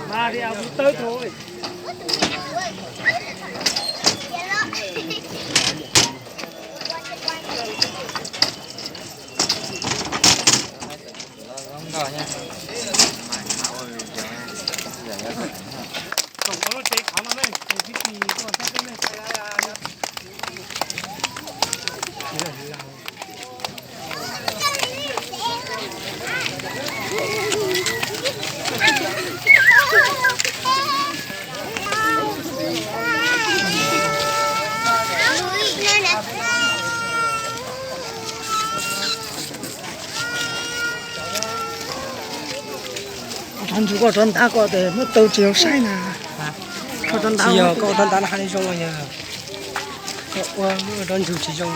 Mà đi ăn tớ thôi. Rov ntsug koj rov ntab koj tes muab tau tsis yog saib na. Koj rov ntab, koj rov ntab no hais li zoo yog koj ua muab rov ntsug tsis zoo.